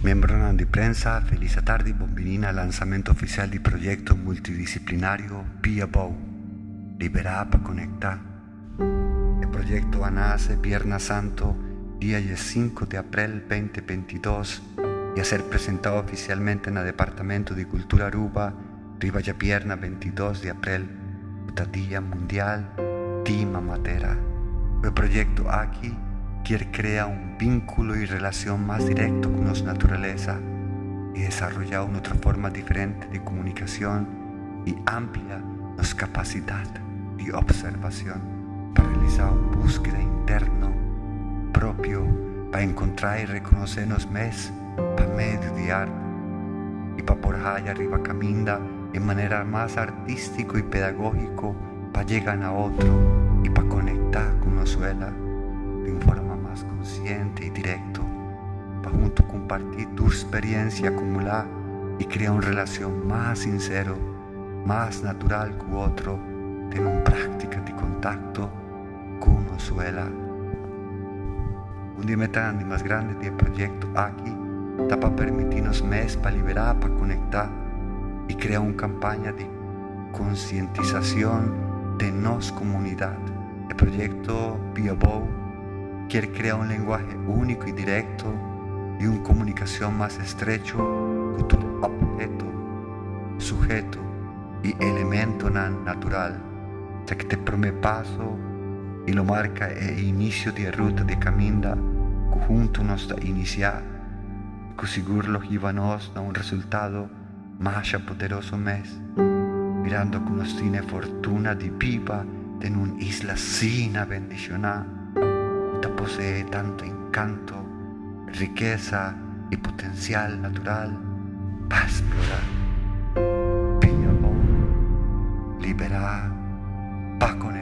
Miembronan di prensa, felis atardi, bon bini na lansamento oficial di proyecto multidisciplinario Be Abou, Libera pa Conecta. E proyecto a nace Bierna Santo, dia 5 di april 2022, y a ser presenta oficialmente na Departamento di Cultura Aruba riba diabierna 22 di april, Dia Mundial di Mama Tera. E proyecto aki kier crea un vinculo y relacion mas directo cu nos naturalesa y desaroya un otro forma diferente di comunicacion y amplia nos capacidad di observacion pa realisa un buskeda interno propio pa encontra y reconoce nos mes pa medio di arte y pa por haya riba caminda di manera mas artistico y pedagogico pa yega na otro y pa conecta cu nos suela di un forma mas consciente y directo, pa hunto comparti tur experiencia acumula y crea un relacion mas sincero, mas natural cu otro, den un practica di contacto cu nos suela. Un di e metanan mas grandi di e proyecto aki ta pa permiti nos mes pa libera, pa conecta y crea un campaña di concientisacion di nos comunidad. E proyecto Be Abou kier crea un lenguahe unico y directo y un comunicacion mas estrecho cu tur obheto, suheto y elemento natural. Esaki ta e prome paso y lo marca e inicio di ruta di caminda cu hunto nos ta inicia y cu sigur lo hiba nos na un resultado mas poderoso mes, mirando cu nos tin fortuna di biba den un isla asina bendiciona, cu posee tanto encanto, rikesa y potencial natural pa explora. Be Abou, libera pa conecta.